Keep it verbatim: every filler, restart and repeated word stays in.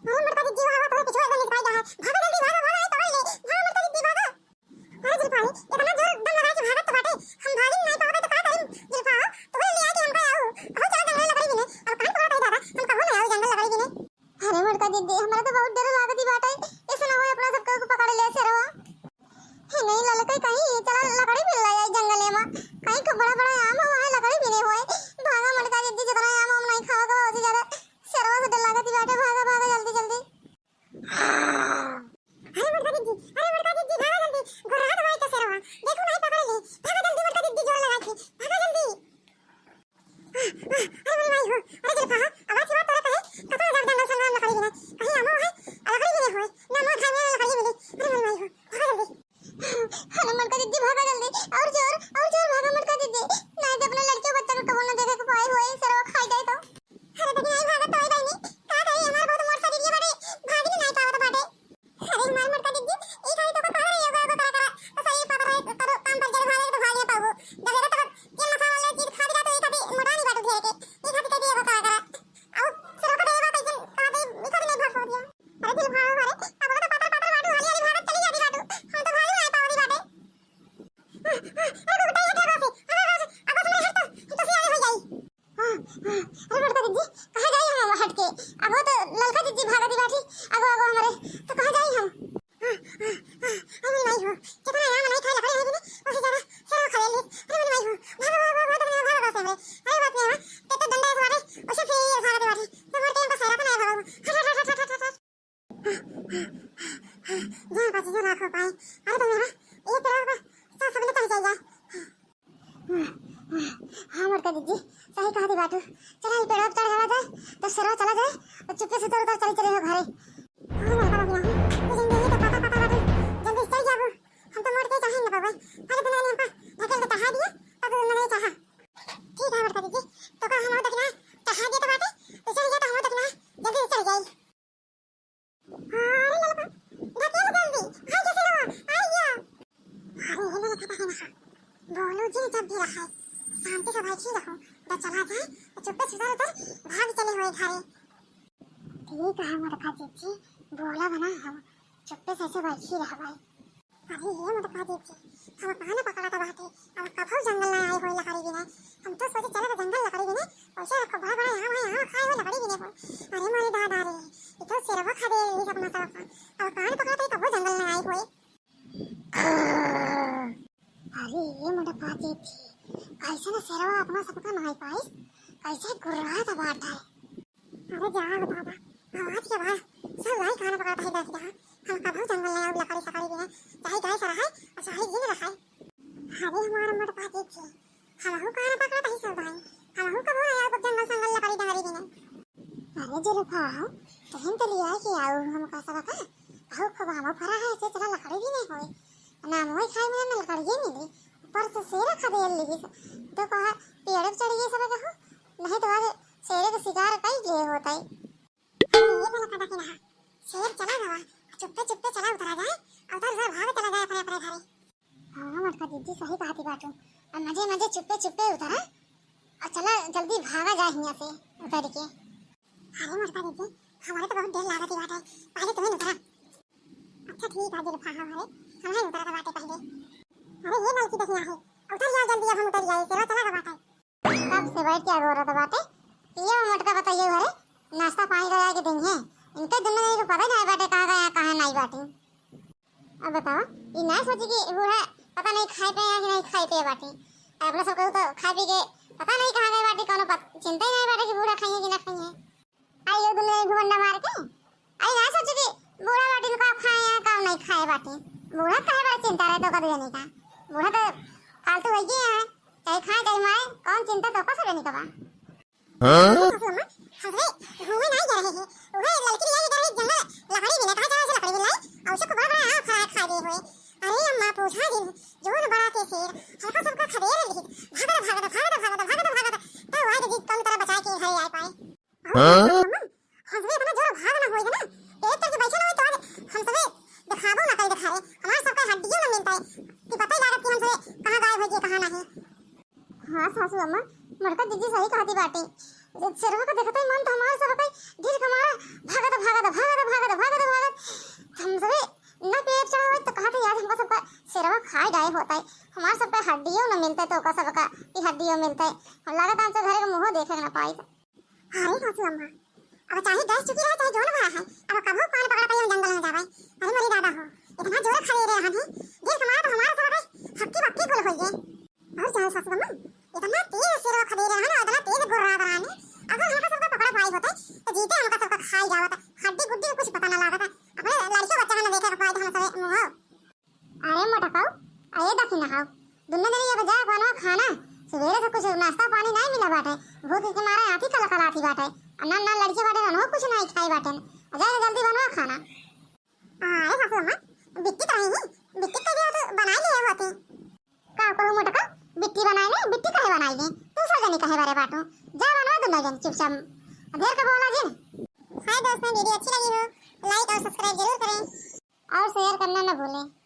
अरे मोटका जिज्जी, वहाँ, वहाँ तोरे पिछुआ एकदम निकल गया है। भागा जल्दी, भागा, भागा, नहीं पकड़ ले। भागा मोटका जिज्जी, भागा। अरे जुल्फा, इतना जोर दम लगा के भागत तो बाटे, हम भागी नहीं पावत तो का करी? जुल्फा, तोरे ले आके हमका आऊ। बहुत ज्यादा जंगल लकड़ी बिने। अब कान पकड़त है दादा, हम कबो नहीं आऊ जंगल लकड़ी बिने। अरे मोटका जिज्जी, हमरा तो बहुत डर लागत ही बाटे। ऐसे ना होए अपना सबका को पकड़ ले शेरवा। हे नहीं ललकई कहीं, चला लकड़ी बिन ला जाई जंगले में। कहीं खूब बड़ा बड़ा आम हुआ है, लकड़ी बिने होए। भागा मोटका जिज्जी, जितना आम हम नहीं खावा के, बहुत ज्यादा शेरवा से डर लागत ही बाटे। भागा, भागा जल्दी जल्दी। अरे मोटका जिज्जी, अरे मोटका जिज्जी, भागा जल्दी। घबरात बाटे शेरवा। देखो नहीं पकड़ ले। भागा जल्दी मोटका जिज्जी, जोर लगा के। भागा जल्दी। अरे मोरी माई हो, अरे जुल्फा हो, आवाज हुआ तोरा कहे, कतरा जब जंगल संग्राम लकड़ी बिने, कहीं आमो है, लकड़ी बिने होए, ना मोर घर में लकड़ी मिली, अरे मोरी माई हो, भागा जल्दी। अरे मोटका जिज्जी भागा जल्दी, और जोर, और जोर भागा मोटका जिज्जी, नहीं तो अपने लड़के बच्चा को कबो ना देखे के पाए होए, शेरवा खाई जाए तो। अरे देखी नहीं भागा तो आई बहनी, का करी हमार बहुत मोट शरीर ये बाटे, भाग भी नहीं पावत बाटे। अरे हमार मोटका जिज्जी, ई खाली तो को पावर है, एगो, एगो करा, करा। तो सही पता रहे, करो काम पर जरूर भागे तो भाग नहीं पाबो। जब एगो तो तेल मसाला वाला चीज खा दिया तो ई खाती मोटा नहीं बाटू ढेर के। ई खाती कहती एगो करा, करा। अब सिरों को देवा कैसे, कहा दे, ई खाती नहीं भाग पावत है। अरे दिल भाव हमारे, अब तो पता, पता बाटू, हाली, हाली भागत चली जाती बाटू। हम तो भाग नहीं पावत बाटे। अरे बेटा, ये क्या बात है? अरे, अरे, अरे, अब तो मेरे हट तो, तो सियाने हो जाई। हाँ, हाँ, अरे बड़का जिज्जी, कहाँ जाई हम हट के? अब वो तो ललका जिज्जी भागती बाटी, अगो, अगो हमरे, तो कहाँ जाई हम? हाँ, हाँ, हाँ, अरे मेरी माई हो, कितना आम नहीं खाए लकड़ी नहीं बिने, उसे ज्यादा शेरवा खा ले। अरे मेरी माई हो, भागो, भागो, भागो, भागो, भागो, भागो से हमरे। अरे बात नहीं है, ते तो डंडा है तुम्हारे, उसे फिर ये भागती बाटी, तुम्हारे टाइम का सारा तो नहीं भागो। हट, हट, हट, हट, हट, हट। जा बाजी, जा लाखों पाए। अरे तो मेरा ये पेड़वा का साथ सब लेकर जाइए। हाँ, मोटका जिज्जी, सही कहती बाटू। चला, ई पेड़वा पे चढ़ जावा जाए, तो शेरवा चला जाए, और चुप्पे से उतर, उतर चली चले हो घरे। हाँ, मोटका बबुआ, तू जिंदगी तो पता, पता बाटू, जल्दी से चल जाबू। हम तो मोड़ के चाहे न पावे। अरे दुनिया ने हमका ढकेल के चढ़ा दिया, तब दुनिया ने चाहा। ठीक है मोटका जिज्जी, तो का हम दक्षिणा चढ़ा दिए तो बाटे, तो चल जा तो हम दक्षिणा जल्दी से चल जाई। अरे ललका, ढकेल जल्दी, हाय कैसे रहो, आ गया। अरे ये ललका तो है ना, बोलो जी जब भी रहा है, शांति से बैठी रहो, तो चला जाए, तो चुप्पे से उधर उधर भाग चले हुए घरे। ठीक है मोटका जिज्जी, बोला बना हम, चुप्पे से ऐसे बैठी रह भाई। अरे ये मोटका जिज्जी, हम कान पकड़ा तो बाटे, अब कभू जंगल ना आए होए लकड़ी बिने। हम तो सोचे चला तो जंगल लकड़ी बिने, वैसे रखो बड़ा बड़ा यहाँ वहाँ यहाँ खाए हो लकड़ी बिने हो। अरे मोरे दादा रे, ये तो शेरवा खा दे ये सब मसाला। अब कान पकड़ा तो कभू जंगल ना आए होए। अरे ये मोटका जिज्जी, कैसे ना शेरवा अपना सबका नाई पाइस, कैसे गुर्रात बाटा है। अरे जा हो दादा, आवाज के बाद सब भाई कान पकड़त है, देख जा। हम कभू जंगल ना आऊ लकड़ी सकड़ी बिने, चाहे गाय चराए और चाहे घी रखाए। अरे हमार मोटका जिज्जी, हमहू कान पकड़त ही सब भाई, हमहू कभू ना आऊ जंगल संगल लकड़ी डंगरी बिने। अरे जुल्फा, तहन तो लिया के आऊ हम का सबका, कहू खूब आमो फरा है, से चला लकड़ी बिने होए। ना मोए खाए मिले, ना लकड़िए मिले। ऊपर से शेर खदेड़ ली। तो कहा, पेड़ पे चढ़ गए सब कहू, नहीं तो आज शेर के शिकार कई गए होते। अरे ये वाला पता के रहा। शेर चला गवा, चुप्पे चुप्पे चला उतरा जाए, और उधर उधर भाग चला जाए अपने अपने घरे। हाँ, मोटका जिज्जी सही कहती बाटू। अब मजे मजे चुप्पे चुप्पे उतरा, और चला जल्दी भागा जाए हियाँ से उतर के। अरे मोटका जिज्जी, हमारे तो बहुत देर लागत ही बाटे, पहले तुम्हें उतरा। अच्छा ठीक है जुल्फा, हमारे, हमारे उतरा तो बाटे पहले। अरे ये लड़की देखिया है, उतर जाओ जल्दी, अब हम उतर जाए, शेरवा चला गवा बाटे। कब से बैठ के अगोरत बाटे। ये मोटका बताइए घरे नाश्ता पानी लगा के देंगे। इनके दुनिया को पता ही नहीं बाटे कहाँ गया, कहाँ नहीं बाटे। अब बताओ, ये ना सोची कि बूढ़ा पता नहीं खाए पे या कि नहीं खाए पे बाटे। अपना सब कहू तो खाए पी के पता नहीं कहाँ गए बाटे, कोनो पत-, चिंता ही नहीं बाटे कि बूढ़ा खाइए कि ना खाइए। आई ये दुनिया घुमंडा मार के। आई ना सोचे कि बूढ़ा बाटी का खाए या का नहीं खाए बाटी। बूढ़ा काहे बड़ा चिंता रहे तो कद जने का। बूढ़ा तो फालतू है ही है। चाहे खाए चाहे मारे, कौन चिंता तो का से नहीं कबा। हाँ? हमरे घूमे नहीं जा रहे हैं। वह लड़की लिया के जा रहे जंगल, लकड़ी बिने, कहाँ जा रहे लकड़ी बिने? और उसे को बड़ा बड़ा आँख खा, खा गए हुए। अरे अम्मा पूछा दिन, जोन बड़ा के शेर, हल्का सबका खदेड़ ली। भागत, भागत, भागत, भागत, भागत, भागत। तो वह दीदी कम तरह बचाए के घर आए पाए। हाँ? अम्मा, हम सबे इतना जोर भाग ना होई ना, पेड़ तले बैठे ना होई तो आज हम सबे दिखाबो ना कल दिखा रहे, हमार सबका हड्डियों ना मिलता है कि पता ही लागत कि हम सबे कहाँ गायब हो गए, कहाँ नहीं। हाँ सासू अम्मा, मोटका जिज्जी सही कहती बाटी। शेरवा का देखते ही मन तो हमार सबका ढील के मारा, भागत, भागत, भागत। बताई, हमार सबके हड्डियों न मिलते तो ओका सबका ई हड्डियों मिलते। हम लागत हमसे घरे के मुँहो देखे के ना पाई। हाँ रे सासू अम्मा, अब चाहे गैस चुकी रहे, चाहे जौन भरा है, अब कबो कान पकड़ के हम जंगल में जावे। अरे मोरी दादा हो, इतना जोर खदेरे रहन है, जे हमारा तो हमारा सब हक्की बक्की गुल होइए। और जान सासू अम्मा, इतना तेज सिर खदेरे रहन, इतना तेज गुर्रा रहन, अगर हमका सबका पकड़ पाई होते, तो जीते हमका सबका खाई जावत। हड्डी गुड्डी कुछ पता ना लागत। अपने लड़के बच्चा ना देखे के पाई हम सब मुँह। अरे मोटकाऊ, अरे दखिना हाउ, दुन्नो जनी अब जा बनवा खाना। सुबेरे से कुछ नाश्ता पानी नाहीं मिला बाटे, भूख के मारे आँखी कलकलाती बाटे। आ ना, ना लड़के बाटे, उन्हों कुछ नाहीं खाई बाटे। आ जा जल्दी बनवा खाना। अरे सासू अम्मा, बिट्टी तो रही, बिट्टी तो जो तो बनाई लिए होती। का कहू मोटकाऊ, बिट्टी बनाई ले, बिट्टी काहे बनाई ले? तू सब जनी काहे बारे बाटू? जा बनवा दुन्नो जन चुपचाप। ढेर का बोला जिन। हाय दोस्तों, वीडियो अच्छी लगी हो, like और subscribe जरूर करें। और share करना न भूलें।